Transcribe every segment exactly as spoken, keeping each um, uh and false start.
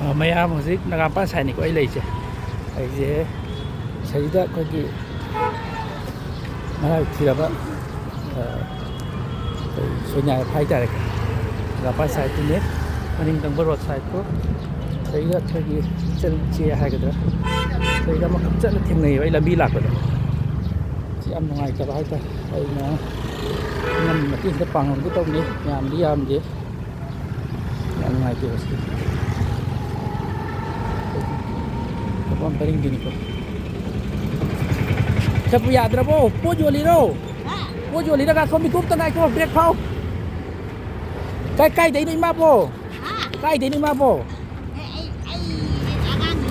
ꯑ, ꯃꯌꯥꯝ, ꯍꯧꯖꯤꯛ ꯅꯒꯥꯝꯄꯥꯟ ꯁꯥꯏꯠꯅꯤꯀꯣ ꯑꯩ ꯂꯩꯁꯦ꯫ ꯑꯩꯁꯦ ꯁꯤꯗ ꯑꯩꯈꯣꯏꯒꯤ ꯃꯔꯥꯏꯕꯛ ꯊꯤꯔꯕ, ꯑ, ꯑꯩꯈꯣꯏ ꯁꯣꯏꯅꯥꯏꯔꯛꯄ ꯍꯥꯏꯇꯥꯔꯦ꯫ ꯅꯒꯥꯝꯄꯥꯟ ꯁꯥꯏꯠꯇꯨꯅꯦ, ꯃꯅꯤꯡ ꯇꯪꯕ ꯔꯣꯗ ꯁꯥꯏꯠꯇꯣ꯫ ꯁꯤꯗ ꯑꯩꯈꯣꯏꯒꯤ ꯏꯆꯜ ꯏꯆꯦ ꯍꯥꯏꯒꯗ꯭ꯔꯥ, ꯁꯤꯗ ꯑꯃꯈꯛ ꯆꯠꯂ ꯊꯦꯡꯅꯩꯌꯦꯕ ꯑꯩ ꯂꯝꯕꯤ ꯂꯥꯛꯄꯗ꯫ ꯁꯤ ꯌꯥꯝ ꯅꯨꯡꯉꯥꯏꯇꯕ ꯍꯥꯏꯇꯥꯔꯦ꯫ ꯑꯩꯅ ꯑꯉꯝꯕ ꯃꯇꯦꯡ ꯈꯤꯇ ꯄꯥꯡꯍꯟꯒꯦ ꯇꯧꯕꯅꯤ, ꯌꯥꯝꯗꯤ ꯌꯥꯝꯗꯦ꯫ ꯌꯥꯝ ꯅꯨꯡꯉꯥꯏꯇꯦ ꯍꯧꯖꯤꯛ꯫ ꯊꯕꯛ ꯑꯃ ꯄꯔꯤꯡꯒꯤꯅꯤꯀꯣ꯫ ꯆꯠꯄ ꯌꯥꯗ꯭ꯔꯕꯣ? ꯄꯣꯠ ꯌꯣꯜꯂꯤꯔꯣ? ꯍꯥ? ꯄꯣꯠ ꯌꯣꯜꯂꯤꯔ? ꯉꯥꯏꯈꯣ, ꯃꯤꯀꯨꯞꯇ ꯉꯥꯏꯈꯣ, ꯕ꯭ꯔꯦꯛ ꯐꯥꯎ꯫ ꯀꯥꯏ, ꯀꯥꯏꯗꯩꯅꯣ ꯏꯃꯥꯕꯣ? ꯍꯥ? ꯀꯥꯏꯗꯩꯅꯣ ꯏꯃꯥꯕꯣ? ꯑꯦ, ꯑꯩ, ꯑꯩ ꯑꯉꯥꯡꯅꯤ꯫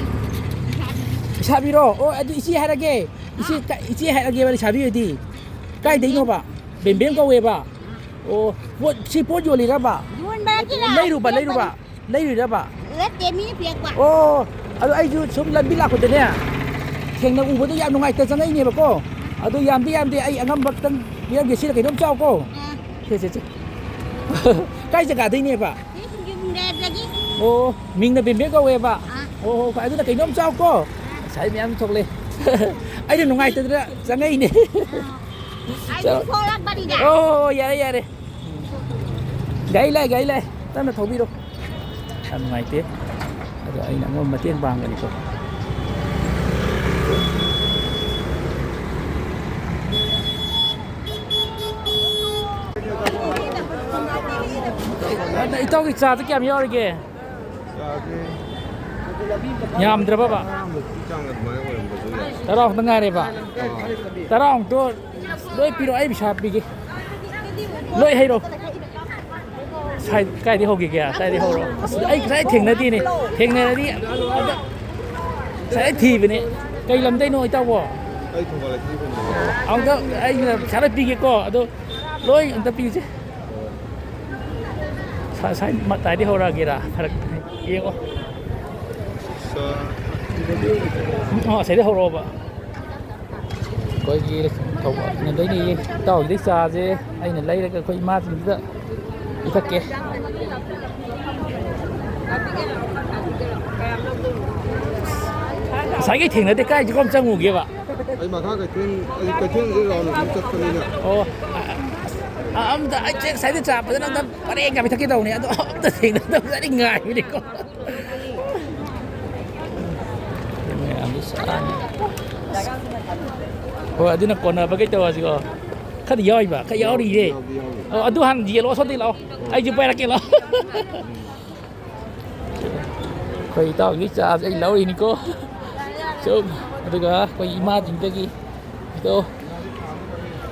ꯂꯩꯁꯥꯕꯤ꯫ ꯂꯩꯁꯥꯕꯤꯔꯣ? ꯑꯣ, ꯑꯗꯨ ꯏꯆꯦ ꯍꯥꯏꯔꯒꯦ꯫ ꯏꯆꯦ, ꯍꯥ? ꯀ-, ꯏꯆꯦ ꯍꯥꯏꯔꯒꯦꯕ, ꯂꯩꯁꯥꯕꯤ ꯑꯣꯏꯗꯤ꯫ ꯀꯥꯏꯗꯩꯅꯣꯕ? ꯕꯦꯝꯕꯦꯝ ꯀꯧꯋꯦꯕ꯫ ꯑꯣ, ꯄꯣꯠ, ꯁꯤ ꯄꯣꯠ ꯌꯣꯜꯂꯤꯔꯕ? ꯌꯣꯟꯕ ꯅꯠꯇꯦꯗ, ꯂꯩꯔꯨꯕ, ꯄꯤꯔꯛꯄꯅꯤ꯫ ꯂꯩꯔꯨꯕ? ꯂꯩꯔꯨꯏꯔꯕ? ꯅꯠꯇꯦ, ꯃꯤꯅ ꯄꯤꯔꯛꯄ꯫ ꯑꯣ, ꯑꯗꯣ ꯑꯩꯁꯨ ꯁꯨꯝ ꯂꯝꯕꯤ ꯂꯥꯛꯄꯗꯅꯦ, ꯊꯦꯡꯅ ꯎꯕꯗꯣ ꯌꯥꯝ ꯅꯨꯡꯉꯥꯏꯇ ꯆꯪꯉꯛꯏꯅꯦꯕꯀꯣ꯫ ꯑꯗꯣ ꯌꯥꯝꯗꯤ ꯌꯥꯝꯗꯦ, ꯑꯩ ꯑꯉꯝꯕ ꯈꯤꯇꯪ ꯄꯤꯔꯝꯒꯦ, ꯁꯤꯗ ꯀꯩꯅꯣꯝ ꯆꯥꯎꯀꯣ꯫ ꯑꯥ꯫ ꯁꯦ, ꯁꯦ, ꯁꯦ꯫ ꯀꯥꯏ ꯖꯒꯥꯗꯩꯅꯦꯕ? ꯁꯤ ꯁꯤꯡꯖꯨ ꯕꯨꯡꯗꯥꯗꯒꯤ꯫ ꯑꯣ, ꯃꯤꯡꯅ ꯕꯦꯝꯕꯦꯝ ꯀꯧꯋꯦꯕ꯫ ꯑꯥ꯫ ꯑꯣ, ꯍꯣ, ꯍꯣꯏ, ꯑꯗꯨꯅ ꯀꯩꯅꯣꯝ ꯆꯥꯎꯀꯣ꯫ ꯑꯥ꯫ ꯉꯁꯥꯏ ꯃꯌꯥꯝ ꯊꯣꯛꯂꯛꯑꯦ꯫ ꯑꯩꯅ ꯅꯨꯡꯉꯥꯏꯇꯗꯅ ꯆꯪꯉꯛꯏꯅꯦ꯫ ꯑꯥ꯫ ꯑꯩꯁꯨ ꯆꯥꯎ-, ꯊꯣꯛꯂꯛꯄꯅꯤꯗ꯫ ꯑꯣ, ꯌꯥꯔꯦ, ꯌꯥꯔꯦ꯫ ꯒꯥꯔꯤ ꯂꯥꯛꯑꯦ, ꯒꯥꯔꯤ ꯂꯥꯛꯑꯦ꯫ ꯇꯞꯅ ꯊꯧꯕꯤꯔꯣ꯫ ꯌꯥꯝ ꯅꯨꯡꯉꯥꯏꯇꯦ꯫ ꯑꯗꯣ ꯑꯩꯅ ꯑꯉꯝꯕ ꯃꯇꯦꯡ ꯄꯥꯡꯒꯅꯤꯀꯣ꯫ ꯑꯗ ꯏꯇꯥꯎꯒꯤ ꯆꯥꯗ ꯀꯌꯥꯝ ꯌꯥꯎꯔꯤꯒꯦ? ꯆꯥꯁꯦ ꯌꯥꯝꯗ꯭ꯔꯕꯕ? ꯇꯔꯥꯃꯨꯛꯀꯤ ꯆꯥꯡ ꯑꯗꯨꯃꯥꯏꯅ ꯑꯣꯏꯔꯝꯕꯁꯨ ꯌꯥꯏ꯫ ꯇꯔꯥꯃꯨꯛꯇ ꯉꯥꯏꯔꯦꯕ? ꯑꯥ꯫ ꯇꯔꯥꯃꯨꯛꯇꯣ ꯂꯣꯏ ꯄꯤꯔꯣ, ꯑꯩ ꯄꯩꯁꯥ ꯄꯤꯒꯦ꯫ ꯂꯣꯏ ꯍꯩꯔꯣ꯫ ꯁꯥꯏ-, ꯀꯥꯏꯗꯩ ꯍꯧꯈꯤꯒꯦ? ꯀꯥꯏꯗꯩ ꯍꯧꯔꯣ? ꯑꯁ, ꯑꯩ ꯉꯁꯥꯏ ꯊꯦꯡꯅꯗꯦꯅꯦ꯫ ꯊꯦꯡꯅꯔꯗꯤ ꯑꯝꯇ ꯉꯁꯥꯏ ꯊꯤꯕꯅꯦ꯫ ꯀꯩ ꯂꯝꯗꯩꯅꯣ ꯏꯇꯥꯎꯕꯣ? ꯑꯩ ꯊꯧꯕꯥꯜ ꯂꯩꯀꯥꯏꯗꯩꯅꯦ꯫ ꯑꯃꯨꯛꯇ ꯑꯩꯅ ꯄꯩꯁꯥ ꯂꯣꯏ ꯄꯤꯒꯦꯀꯣ꯫ ꯑꯗꯣ ꯂꯣꯏ ꯑꯝꯇ ꯄꯤꯁꯦ꯫ ꯁꯥ-, ꯁꯥꯏ ꯃꯇꯥꯏꯗꯩ ꯍꯧꯔꯛꯑꯒꯦꯔꯥ? ꯐꯔꯛ ꯌꯦꯡꯉꯣ꯫ ꯁꯥ-, ꯑꯣ, ꯑꯁꯤꯗꯩ ꯍꯧꯔꯛꯑꯣꯕ꯫ ꯑꯩꯈꯣꯏꯒꯤ ꯊꯧꯕꯥꯜ ꯀꯩꯅꯣꯗꯒꯤ ꯏꯇꯥꯎꯒꯤꯗꯩ ꯆꯥꯁꯦ ꯑꯩꯅ ꯂꯩꯔꯒ ꯑꯩꯈꯣꯏ ꯏꯃꯥꯁꯤꯡꯁꯤꯗ ꯄꯤꯊꯛꯀꯦ꯫ ꯉꯁꯥꯏꯒꯩ ꯊꯦꯡꯅꯗꯦ, ꯀꯥꯏ ꯆꯠꯈ꯭ꯔꯕꯅꯣ ꯆꯪꯉꯨꯒꯦꯕ꯫ ꯑꯩ ꯃꯈꯥ ꯀꯩꯊꯦꯜ, ꯑꯩ ꯀꯩꯊꯦꯜꯁꯦ round ꯑꯗꯨꯝ ꯆꯠꯄꯅꯤꯅ꯫ ꯑꯣ, ꯑ-, ꯑ-, ꯑꯝꯇ ꯑꯩ ꯆꯦꯛ ꯁꯥꯏꯗ ꯆꯥ ꯐꯖꯅ ꯑꯝꯇ ꯄꯔꯦꯡ ꯀꯥ ꯄꯤꯊꯛꯀꯦ ꯇꯧꯕꯅꯦ, ꯑꯗꯣ ꯑꯝꯇ ꯊꯦꯡꯅꯗꯕꯗ ꯑꯩ ꯉꯥꯏꯕꯅꯤꯀꯣ꯫ ꯃꯌꯥꯝꯗꯤ ꯆꯥꯅꯤ꯫ ꯍꯣꯏ, ꯑꯗꯨꯅ ꯀꯣꯟꯅꯕꯈꯩ ꯇꯧꯔꯁꯤꯀꯣ꯫ ꯈꯔꯗꯤ ꯌꯥꯎꯔꯤꯕ, ꯈꯔ ꯌꯥꯎꯔꯤꯌꯦ꯫ ꯌꯥꯎꯗꯤ ꯌꯥꯎꯔꯤ꯫ ꯑꯣ, ꯑꯗꯨ ꯍꯥꯟꯅ ꯌꯦꯜꯂꯣ, ꯑꯁꯣꯝꯗꯒꯤ ꯂꯥꯛꯑꯣ꯫ ꯑꯩꯁꯨ ꯄꯥꯏꯔꯛꯀꯦ ꯂꯥꯛꯑꯣ꯫ ꯑꯩꯈꯣꯏ ꯏꯇꯥꯎꯒꯤ ꯆꯥꯁꯦ ꯑꯩ ꯂꯧꯔꯤꯅꯤꯀꯣ꯫ ꯁꯨꯝ, ꯑꯗꯨꯒ ꯑꯩꯈꯣꯏ ꯏꯃꯥꯁꯤꯡꯗꯒꯤ, ꯑꯗꯣ,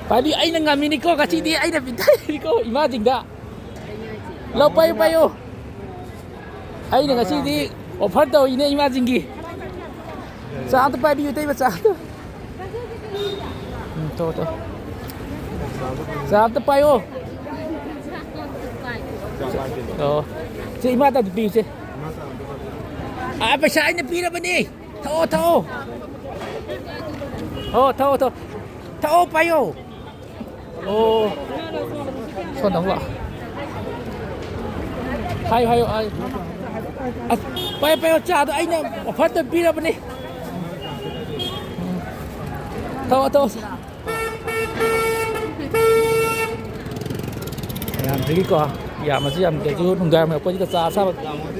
ꯄꯥꯏꯕꯤ, ꯑꯩꯅ ꯉꯝꯃꯤꯅꯤꯀꯣ, ꯉꯁꯤꯗꯤ ꯑꯩꯅ ꯄꯤꯊꯔꯤꯅꯤꯀꯣ ꯏꯃꯥꯁꯤꯡꯗ꯫ ꯂꯧ, ꯄꯥꯏꯌꯨ, ꯄꯥꯏꯌꯨ꯫ ꯑꯩꯅ ꯉꯁꯤꯗꯤ offer ꯇꯧꯔꯤꯅꯦ ꯏꯃꯥꯁꯤꯡꯒꯤ꯫ ꯆꯥ ꯑꯝꯇ ꯄꯥꯏꯕꯤꯌꯨ, ꯏꯇꯩꯃ, ꯆꯥ ꯑꯝꯇ꯫ ꯎꯝ, ꯇꯣ, ꯇꯣ꯫ ꯆꯥ ꯑꯝꯇ ꯄꯥꯏꯌꯣ꯫ ꯑꯣ꯫ ꯁꯦ, ꯏꯃꯥꯗ ꯑꯗꯨ ꯄꯤꯌꯨꯁꯦ꯫ ꯑꯥ, ꯄꯩꯁꯥ ꯑꯩꯅ ꯄꯤꯔꯕꯅꯤ꯫ ꯊꯛꯑꯣ, ꯊꯛꯑꯣ꯫ ꯑꯣ, ꯊꯛꯑꯣ, ꯊꯛꯑꯣ꯫ ꯊꯛꯑꯣ, ꯄꯥꯏꯌꯣ꯫ ꯑꯣ꯫ ꯁꯣꯝꯗ ꯑꯃꯨꯛ ꯂꯥꯛꯑꯣ꯫ ꯍꯥꯏꯌꯨ, ꯍꯥꯏꯌꯨ, ꯍꯥꯏꯌꯨ꯫ ꯑꯁ, ꯄꯥꯏꯌꯨ, ꯄꯥꯏꯌꯨ, ꯆꯥꯗꯣ ꯑꯩꯅ offer ꯇ ꯄꯤꯔꯕꯅꯤ꯫ ꯎꯝ꯫ ꯊꯛꯑꯣ, ꯊꯛꯑꯣ꯫ ꯃꯌꯥꯝꯁꯤꯒꯤꯀꯣ, ꯌꯥꯝꯃꯁꯨ ꯌꯥꯝꯗ꯭ꯔꯁꯨ ꯅꯨꯡꯗꯥꯡ ꯋꯥꯏꯔꯝ ꯌꯧꯔꯛꯄꯁꯤꯗ ꯆꯥ ꯑꯁꯥꯕ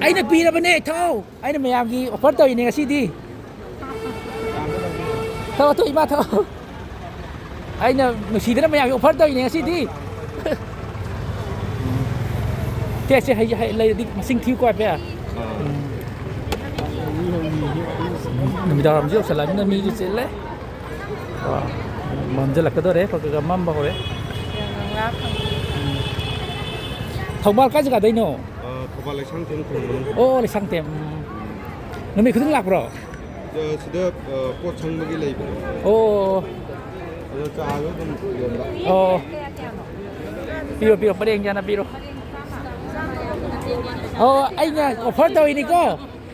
ꯑꯩꯅ ꯄꯤꯔꯕꯅꯦ, ꯊꯛꯑꯣ꯫ ꯑꯩꯅ ꯃꯌꯥꯝꯒꯤ offer ꯇꯧꯔꯤꯅꯦ ꯉꯁꯤꯗꯤ꯫ ꯊꯛꯑꯣ, ꯊꯛꯑꯣ, ꯏꯃꯥ, ꯊꯛꯑꯣ꯫ ꯑꯩꯅ ꯅꯨꯡꯁꯤꯗꯅ ꯃꯌꯥꯝꯒꯤ offer ꯇꯧꯔꯤꯅꯦ ꯉꯁꯤꯗꯤ꯫ ꯁꯦ, ꯁꯦ, ꯍꯩ, ꯍꯩ, ꯂꯩꯔꯗꯤ ꯃꯁꯤꯡ ꯊꯤꯌꯨꯀꯣ ꯍꯥꯏꯐꯦꯠ꯫ ꯎꯝ꯫ ꯅꯨꯃꯤꯗꯥꯡ ꯋꯥꯏꯔꯝꯁꯨ ꯌꯧꯁꯜꯂꯛꯑꯃꯤꯅ ꯃꯤꯁꯨ ꯆꯤꯜꯂꯦ꯫ ꯑꯣ, ꯃꯝꯁꯤꯜꯂꯛꯀꯗꯧꯔꯦ, ꯈꯔ ꯈꯔ ꯃꯝꯕ ꯍꯧꯔꯦ꯫ ꯎꯝ꯫ ꯊꯧꯕꯥꯜ ꯀꯥꯏ ꯖꯒꯥꯗꯩꯅꯣ? ꯑ, ꯊꯧꯕꯥꯜ ꯂꯩꯁꯥꯡꯊꯦꯝ ꯈꯨꯡꯒꯪ꯫ ꯑꯣ, ꯂꯩꯁꯥꯡꯊꯦꯝ꯫ ꯎꯝ꯫ ꯅꯨꯃꯤꯠ ꯈꯨꯗꯤꯡ ꯂꯥꯛꯄ꯭ꯔꯣ? ꯑ, ꯁꯤꯗ, ꯑ, ꯄꯣꯠ ꯁꯪꯕꯒꯤ ꯂꯩꯕꯅꯦ꯫ ꯑꯣ꯫ ꯑꯗꯣ ꯆꯥꯁꯨ ꯑꯗꯨꯝ ꯌꯣꯟꯕ꯫ ꯑꯣ꯫ ꯄꯤꯔꯣ, ꯄꯤꯔꯣ, ꯄꯔꯦꯡ ꯌꯥꯅ ꯄꯤꯔꯣ꯫ ꯑꯣ, ꯑꯩꯅ offer ꯇꯧꯔꯤꯅꯤꯀꯣ꯫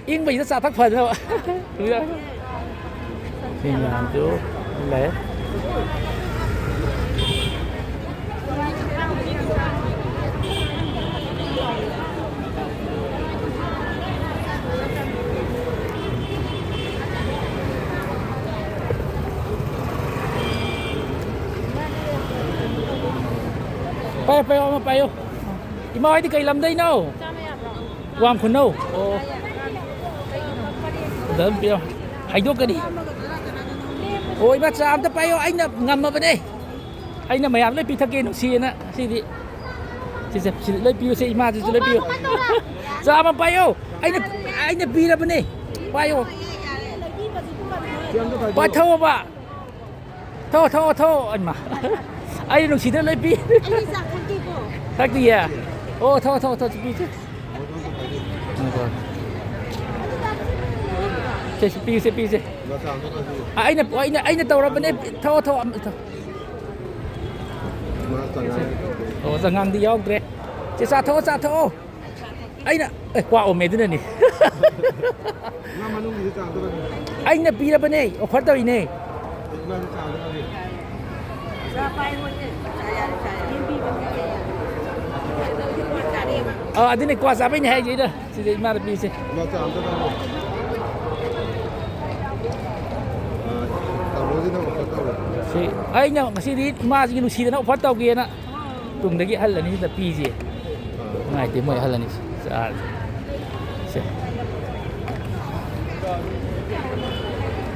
ꯏꯪꯕꯁꯤꯗ ꯆꯥ ꯊꯛ ꯐꯗꯅꯕ꯫ ꯁꯤ ꯃꯌꯥꯝꯁꯨ ꯂꯩ꯫ ꯄꯥꯏꯌꯣ, ꯑꯃ ꯄꯥꯏꯌꯣ꯫ ꯏꯃꯥ ꯍꯣꯏꯗꯤ ꯀꯩ ꯂꯝꯗꯩꯅꯣ? ꯆꯥꯕ ꯌꯥꯕ꯭ꯔꯣ? ꯋꯥꯡꯈꯨꯜꯅꯧ꯫ ꯑꯣ꯫ ꯑꯗ ꯑꯗꯨꯝ ꯄꯤꯔꯣ꯫ ꯍꯥꯏꯗꯣꯛꯀꯅꯤ꯫ ꯑꯣ, ꯏꯃꯥ, ꯆꯥ ꯑꯝꯇ ꯄꯥꯏꯌꯣ꯫ ꯑꯩꯅ ꯉꯝꯃꯕꯅꯦ꯫ ꯑꯩꯅ ꯃꯌꯥꯝ ꯂꯣꯏ ꯄꯤꯊꯛꯀꯦ ꯅꯨꯡꯁꯤꯌꯦꯅ꯫ ꯁꯤꯗꯤ꯫ ꯁꯤꯁꯦ, ꯁꯤꯗ ꯂꯣꯏ ꯄꯤꯌꯨꯁꯦ, ꯏꯃꯥꯁꯤꯁꯨ ꯂꯣꯏ ꯄꯤꯌꯨ꯫ ꯆꯥ ꯑꯃ ꯄꯥꯏꯌꯣ꯫ ꯑꯩꯅ, ꯑꯩꯅ ꯄꯤꯔꯕꯅꯦ꯫ ꯄꯥꯏꯌꯣ꯫ ꯄꯥꯏꯊꯧꯑꯣꯕ꯫ ꯊꯣ, ꯊꯣ, ꯊꯣ, ꯍꯩꯃꯥ꯫ ꯑꯩ ꯅꯨꯡꯁꯤꯗꯅ ꯂꯣꯏ ꯄꯤ꯫ ꯑꯩ ꯆꯥ ꯊꯛꯀꯦꯀꯣ꯫ ꯊꯛꯇꯤꯌꯦ? ꯑꯣ, ꯊꯣ, ꯊꯣ, ꯊꯣ, ꯁꯤ ꯄꯤꯁꯦ꯫ ꯁꯦ, ꯁꯤ ꯄꯤꯁꯦ, ꯄꯤꯁꯦ꯫ ꯑ, ꯑꯩꯅ, ꯑꯩꯅ, ꯑꯩꯅ ꯇꯧꯔꯕꯅꯦ꯫ ꯊꯣ, ꯊꯣ, ꯑꯝ-, ꯊꯣ꯫ ꯑꯣ, ꯆꯉꯥꯡꯗꯤ ꯌꯥꯎꯗ꯭ꯔꯦ꯫ ꯆꯦ, ꯆꯥꯊꯣꯛꯑꯣ, ꯆꯥꯊꯣꯛꯑꯣ꯫ ꯑꯩꯅ, ꯑꯦ, ꯀ꯭ꯋꯥ ꯑꯣꯝꯃꯦ ꯑꯗꯨꯅꯅꯤ꯫ ꯉꯥ ꯃꯅꯨꯡꯒꯤꯁꯨ ꯆꯥꯝꯗꯕꯅꯤ꯫ ꯑꯩꯅ ꯄꯤꯔꯕꯅꯦ, offer ꯇꯧꯔꯤꯅꯦ꯫ ꯏꯃꯥꯁꯨ ꯆꯥꯝꯗꯕꯅꯤ꯫ ꯑꯥ, ꯑꯗꯨꯅꯦ ꯀ꯭ꯋꯥ ꯆꯥꯕꯩꯅꯦ ꯍꯥꯏꯁꯦ ꯑꯩꯅ꯫ ꯁꯤꯗ ꯏꯃꯥꯗ ꯄꯤꯁꯦ꯫ ꯏꯃꯥ ꯆꯥꯝꯗꯕꯅꯤ꯫ ꯑꯥ, ꯇꯥꯃꯣꯁꯤꯅ offer ꯇꯧꯔꯦ꯫ ꯁꯤ ꯑꯩꯅ ꯉꯁꯤꯗꯤ ꯏꯃꯥꯁꯤꯒꯤ ꯅꯨꯡꯁꯤꯗꯅ offer ꯇꯧꯒꯦꯅ꯫ ꯇꯨꯡꯗꯒꯤ ꯑꯍꯜ ꯑꯅꯤꯁꯤꯗ ꯄꯤꯁꯦ꯫ ꯅꯨꯡꯉꯥꯏꯇꯦ ꯃꯣꯏ ꯑꯍꯜ ꯑꯅꯤꯁꯦ꯫ ꯆꯥꯔꯁꯦ꯫ ꯁꯦ꯫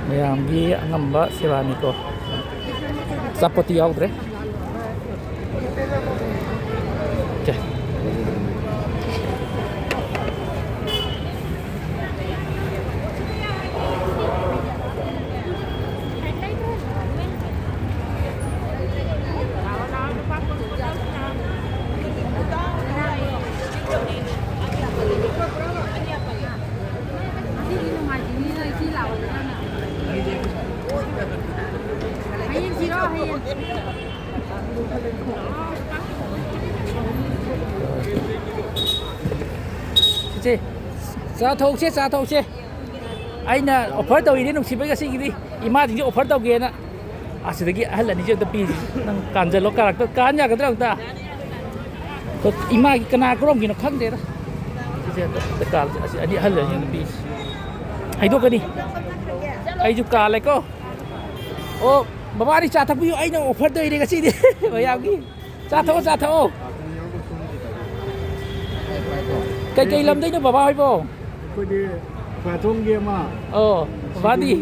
ꯃꯌꯥꯝꯒꯤ ꯑꯉꯝꯕ ꯁꯦꯕꯥꯅꯤꯀꯣ꯫ ꯑꯆꯥꯄꯣꯠꯇꯤ ꯌꯥꯎꯗ꯭ꯔꯦ꯫ ꯁꯦ꯫ ꯍꯌꯦꯡ ꯄꯤꯔꯣ, ꯍꯌꯦꯡ꯫ ꯆꯤꯆꯦ, ꯆꯥ ꯊꯧꯁꯦ, ꯆꯥ ꯊꯧꯁꯦ꯫ ꯑꯩꯅ offer ꯇꯧꯔꯤꯅꯦ ꯅꯨꯡꯁꯤꯕꯩ ꯉꯁꯤꯒꯤꯗꯤ꯫ ꯏꯃꯥꯁꯤꯡꯁꯦ offer ꯇꯧꯒꯦꯅ꯫ ꯑꯁꯤꯗꯒꯤ ꯑꯍꯜ ꯑꯅꯤꯁꯦ ꯑꯝꯇ ꯄꯤꯁꯤ꯫ ꯅꯪ ꯀꯥꯟꯖꯜꯂꯣ, ꯀꯥꯔꯛꯇ ꯀꯥꯟ ꯌꯥꯒꯗ꯭ꯔꯥ ꯑꯝꯇ? ꯏꯃꯥꯒꯤ ꯀꯅꯥ ꯀꯔꯣꯝꯒꯤꯅꯣ ꯈꯪꯗꯦꯗ꯫ ꯁꯤꯁꯦ ꯑꯝꯇ, ꯑꯝꯇ ꯀꯥꯜꯁꯦ꯫ ꯑꯁꯤ ꯑꯅꯤ, ꯑꯍꯜ ꯑꯅꯤ ꯑꯝꯇ ꯄꯤꯁꯤ꯫ ꯍꯩꯗꯣꯛꯀꯅꯤ꯫ ꯑꯩꯁꯨ ꯀꯥꯜꯂꯦꯀꯣ꯫ ꯑꯣ, ꯕꯕꯥꯅꯤ ꯆꯥ ꯊꯛꯄꯤꯌꯨ꯫ ꯑꯩꯅ offer ꯇꯧꯔꯤꯅꯦ ꯉꯁꯤꯗꯤ ꯃꯌꯥꯝꯒꯤ꯫ ꯆꯥꯊꯣꯛꯑꯣ, ꯆꯥꯊꯣꯛꯑꯣ꯫ ꯀꯩꯀꯩ ꯂꯝꯗꯩꯅꯣ ꯕꯕꯥ ꯍꯣꯏꯕꯣ? ꯑꯩꯈꯣꯏꯗꯤ ꯈ꯭ꯋꯥꯊꯣꯡꯒꯤ ꯑꯃ꯫ ꯑꯣ, ꯕꯕꯥꯗꯤ?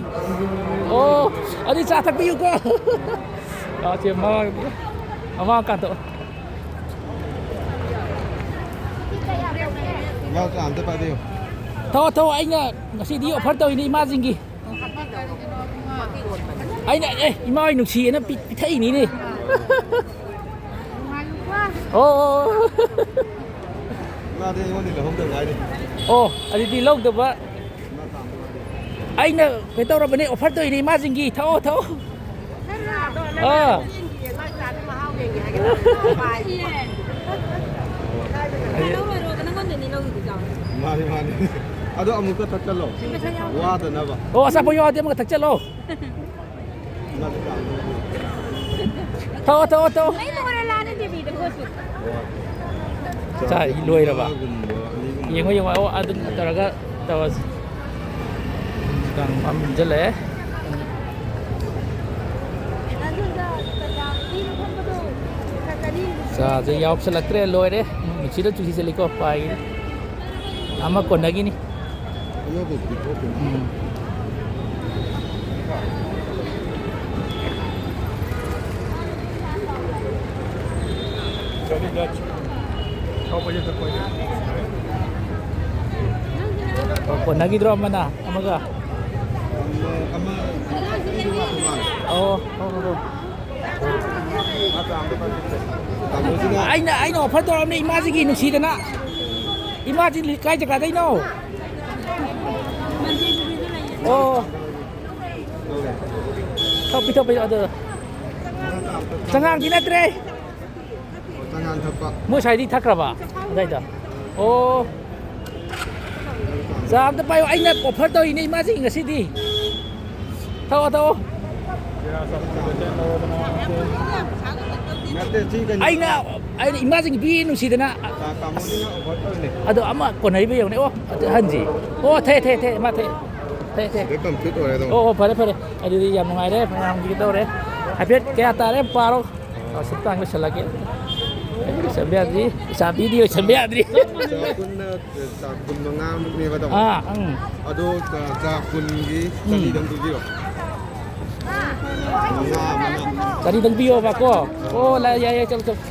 ꯑꯣ, ꯑꯗꯨꯗꯤ ꯆꯥ ꯊꯛꯄꯤꯌꯨꯀꯣ꯫ ꯑ, ꯁꯦ, ꯃꯃꯥ, ꯃꯃꯥ ꯀꯥꯟꯇꯣ꯫ ꯃꯥ ꯆꯥ ꯑꯝꯇ ꯄꯥꯏꯕꯤꯌꯨ꯫ ꯊꯛꯑꯣ, ꯊꯛꯑꯣ, ꯑꯩꯅ ꯉꯁꯤꯗꯤ offer ꯇꯧꯔꯤꯅꯦ ꯏꯃꯥꯁꯤꯡꯒꯤ꯫ ꯑꯩꯅ, ꯑꯦ, ꯏꯃꯥ ꯍꯣꯏ ꯅꯨꯡꯁꯤꯌꯦꯅ ꯄꯤ-, ꯄꯤꯊꯛꯏꯅꯤꯅꯦ꯫ ꯑꯣ, ꯑꯣ, ꯑꯣ꯫ ꯃꯥꯗꯤ ꯑꯩꯉꯣꯟꯗ ꯂꯧꯍꯧꯗ ꯉꯥꯏꯔꯤ꯫ ꯑꯣ, ꯑꯗꯨꯗꯤ ꯂꯧꯗꯕ꯫ ꯑꯩꯅ ꯀꯩ ꯇꯧꯔꯕꯅꯦ, offer ꯇꯧꯔꯤꯅꯦ ꯏꯃꯥꯁꯤꯡꯒꯤ꯫ ꯊꯛꯑꯣ, ꯊꯛꯑꯣ꯫ ꯑꯥ꯫ ꯂꯧꯔꯣꯏꯔꯣ, ꯅꯪꯉꯣꯟꯗꯅꯤ ꯂꯧꯔꯤꯗꯨꯁꯨ꯫ ꯃꯥꯅꯤ, ꯃꯥꯅꯤ꯫ ꯑꯗꯣ ꯑꯃꯨꯛꯀ ꯊꯛꯆꯜꯂꯣ꯫ ꯋꯥꯗꯅꯕ꯫ ꯑꯣ, ꯑꯆꯥꯄꯣꯠ ꯌꯥꯎꯔꯗꯤ ꯑꯃꯒ ꯊꯛꯆꯜꯂꯣ꯫ ꯊꯛꯑꯣ, ꯊꯛꯑꯣ, ꯊꯛꯑꯣ꯫ ꯂꯩ ꯂꯣꯏꯔꯦ, ꯂꯥꯅꯦ ꯗꯦꯕꯤꯗ ꯄꯣꯠꯁꯨ꯫ ꯆꯥ ꯂꯣꯏꯔꯕ? ꯌꯦꯡꯉꯣ, ꯌꯦꯡꯉꯣ꯫ ꯑꯣ, ꯑꯗꯨꯝ ꯇꯧꯔꯒ ꯇꯧꯔꯁꯤ꯫ ꯀꯥꯡ ꯐꯝꯖꯜꯂꯛꯑꯦ꯫ ꯆꯥꯁꯦ ꯌꯥꯎꯁꯜꯂꯛꯇ꯭ꯔꯦ, ꯂꯣꯏꯔꯦ꯫ ꯅꯨꯡꯁꯤꯠꯅ ꯆꯨꯁꯤꯠ ꯆꯠꯂꯤꯀꯣ, ꯄꯥꯏꯒꯤꯅꯤ꯫ ꯑꯃ ꯀꯣꯟꯅꯒꯤꯅꯤ꯫ ꯑꯃꯕꯨꯗꯤ ꯊꯣꯛꯈꯤꯅꯤ꯫ ꯎꯝ꯫ ꯀꯣꯟꯅꯈꯤꯗ꯭ꯔꯣ ꯑꯃꯅ ꯑꯃꯒ? ꯑꯃ, ꯑꯃ, ꯑꯣ, ꯑꯣ, ꯑꯣ, ꯑꯣ꯫ ꯇꯥꯃꯣꯁꯤꯅ ꯑꯩꯅ, ꯑꯩꯅ offer ꯇꯧꯔꯝꯅꯦ ꯏꯃꯥꯁꯤꯒꯤ ꯅꯨꯡꯁꯤꯗꯅ꯫ ꯏꯃꯥꯁꯤ ꯀꯥꯏ ꯖꯒꯥꯗꯩꯅꯣ? ꯑꯣ꯫ ꯊꯣꯛꯄꯤ, ꯊꯣꯛꯄꯤ, ꯑꯗꯨ ꯆꯉꯥꯡꯗꯤ ꯅꯠꯇ꯭ꯔꯦ꯫ ꯆꯉꯥꯡ ꯊꯛꯄ꯫ ꯃꯣꯏ ꯁ꯭ꯋꯥꯏꯗꯤ ꯊꯛꯈ꯭ꯔꯕ? ꯑꯗꯥꯏꯗ꯫ ꯑꯣ꯫ ꯆꯥ ꯑꯝꯇ ꯄꯥꯏꯌꯨ꯫ ꯑꯩꯅ offer ꯇꯧꯔꯤꯅꯦ ꯏꯃꯥꯁꯤ ꯉꯁꯤꯗꯤ꯫ ꯊꯛꯑꯣ, ꯊꯛꯑꯣ꯫ ꯅꯠꯇꯦ, ꯁꯤ ꯀꯩꯅꯣ꯫ ꯑꯩꯅ, ꯑꯩꯅ ꯏꯃꯥꯁꯤꯡ ꯄꯤ ꯅꯨꯡꯁꯤꯗꯅ꯫ ꯇꯥ-, ꯇꯥꯃꯣꯁꯤꯅ offer ꯇꯧꯔꯤꯅꯦ꯫ ꯑꯗꯣ ꯑꯃ ꯀꯣꯟꯅꯔꯤꯕ ꯌꯦꯡꯉꯨꯅꯦ꯫ ꯑꯣ, ꯑꯗꯨ ꯑꯍꯟꯁꯤ꯫ ꯑꯣ, ꯊꯛꯑꯦ, ꯊꯛꯑꯦ, ꯊꯛꯑꯦ, ꯃꯥ ꯊꯛꯑꯦ꯫ ꯊꯛꯑꯦ, ꯊꯛꯑꯦ꯫ ꯁꯤꯗ complete ꯑꯣꯏꯔꯦ ꯑꯗꯨꯝ꯫ ꯑꯣ, ꯑꯣ, ꯐꯔꯦ, ꯐꯔꯦ꯫ ꯑꯗꯨꯗꯤ ꯌꯥꯝ ꯅꯨꯡꯉꯥꯏꯔꯦ꯫ ꯃꯌꯥꯝꯒꯤ ꯇꯧꯔꯦ꯫ ꯍꯥꯏꯐꯦꯠ ꯀꯌꯥ ꯇꯥꯔꯦ ꯄꯥꯔꯣ꯫ ꯑꯣ, ꯁꯨꯝ ꯇꯥꯡ ꯂꯣꯏꯁꯤꯜꯂꯒꯦ꯫ ꯆꯟꯕ ꯌꯥꯗ꯭ꯔꯤ꯫ ꯏꯆꯥ ꯄꯤꯗꯤ ꯑꯣꯏꯁꯟꯕ ꯌꯥꯗ꯭ꯔꯤ꯫ ꯆꯥ ꯀꯨꯟꯅ, ꯆꯥ ꯀꯨꯟ ꯃꯉꯥꯃꯨꯛꯅꯦꯕ ꯇꯥꯃꯣ꯫ ꯑꯥ, ꯎꯝ꯫ ꯑꯗꯣ ꯆꯥ, ꯆꯥ ꯀꯨꯟꯒꯤ ꯎꯝ꯫ ꯆꯅꯤꯗꯪ ꯄꯤꯕꯤꯔꯣ꯫ ꯃꯉꯥ ꯑꯃꯅ꯫ ꯆꯅꯤꯗꯪ ꯄꯤꯌꯣꯕꯀꯣ꯫ ꯑꯣ, ꯂꯥ-, ꯌꯥꯏ, ꯌꯥꯏ, ꯆꯠꯂꯣ, ꯆꯠꯂꯣ꯫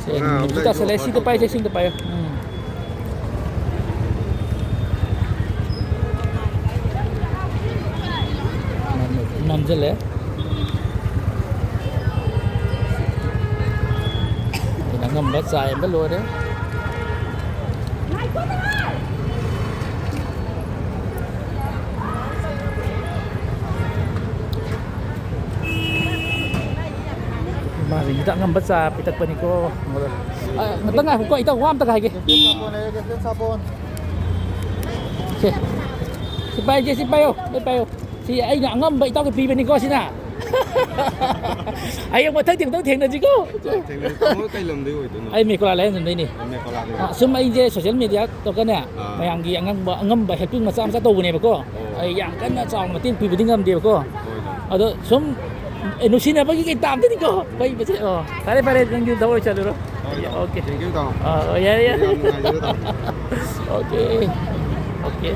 ꯁꯦ, ꯃꯉꯥ ꯑꯃꯅ ꯅꯨꯃꯤꯠꯁꯨ ꯇꯥꯁꯜꯂꯦ꯫ ꯌꯣꯠ ꯁꯤꯗ ꯄꯥꯏꯁꯦ, ꯍꯥꯞꯄꯣ꯫ ꯁꯤꯗ ꯄꯥꯏꯌꯣ꯫ ꯎꯝ꯫ ꯅꯝ-, ꯅꯝꯖꯜꯂꯦ꯫ ꯑꯩꯅ ꯑꯉꯝꯕ ꯆꯥꯏꯕ ꯂꯣꯏꯔꯦ꯫ ꯃꯥꯁꯦ ꯍꯤꯗꯥꯛ ꯉꯝꯕ ꯆꯥ ꯄꯤꯊꯛꯄꯅꯤꯀꯣ꯫ ꯑ, ꯉꯥꯛꯇꯪ ꯉꯥꯏꯈꯣꯀꯣ, ꯏꯇꯥꯎ, ꯋꯥ ꯑꯝꯇ ꯍꯥꯏꯒꯦ꯫ ꯁꯦ, ꯁꯤ ꯄꯥꯏꯒꯦ, ꯁꯤ ꯄꯥꯏꯌꯣ, ꯁꯤ ꯄꯥꯏꯌꯣ꯫ ꯁꯤ ꯑꯩꯅ ꯑꯉꯝꯕ ꯏꯇꯥꯎꯒꯤ ꯄꯤꯕꯅꯤꯀꯣ, ꯁꯤꯅ꯫ ꯍꯌꯦꯡ ꯃꯊꯪ ꯊꯦꯡꯅ ꯊꯦꯡꯅꯁꯤꯀꯣ꯫ ꯊꯦꯡꯅꯁꯤ꯫ ꯇꯥꯃꯣ ꯀꯩ ꯂꯝꯗꯩ ꯑꯣꯏꯗꯣꯏꯅꯣ? ꯑꯩ ꯃꯦꯀꯣꯂꯥ ꯂꯥꯏꯌꯦꯡꯁꯝꯗꯩꯅꯦ꯫ ꯑꯣ, ꯃꯦꯀꯣꯂꯥꯗꯩ꯫ ꯑ, ꯁꯨꯝ ꯑꯩꯁꯦ social media ꯇꯧꯔꯒꯅꯦ, ꯑꯥ꯫ ꯃꯌꯥꯝꯒꯤ ꯑꯉꯝꯕ, ꯑꯉꯝꯕ helping ꯃꯆꯥ ꯃꯆꯥ ꯇꯧꯕꯅꯦꯕꯀꯣ꯫ ꯑꯣ꯫ ꯑꯩ ꯌꯥꯝ ꯀꯟꯅ ꯆꯥꯎꯅ ꯃꯇꯦꯡ ꯄꯤꯕꯗꯤ ꯉꯝꯗꯦꯕꯀꯣ꯫ ꯍꯣꯏ, ꯇꯥꯃꯣ꯫ ꯑꯗꯣ ꯁꯨꯝ, ꯑꯦ, ꯅꯨꯡꯁꯤꯅꯕꯒꯤ ꯀꯩ ꯇꯥꯝꯗꯅꯤꯀꯣ꯫ ꯑꯩꯈꯣꯏ ꯃꯁꯦ-, ꯑꯣ, ꯐꯔꯦ, ꯐꯔꯦ, ꯅꯪꯁꯨ ꯊꯕꯛ ꯂꯣꯏꯁꯜꯂꯨꯔꯣ꯫ ꯍꯣꯏ, ꯇꯥꯃꯣ꯫ ꯑꯣꯀꯦ꯫ Thank you, ꯇꯥꯃꯣ꯫ ꯑ, ꯑ, ꯌꯥꯔꯦ, ꯌꯥꯔꯦ꯫ ꯌꯥꯝ ꯅꯨꯡꯉꯥꯏꯖꯔꯦ, ꯇꯥꯃꯣ꯫ ꯑꯣꯀꯦ꯫ ꯑꯣꯀꯦ꯫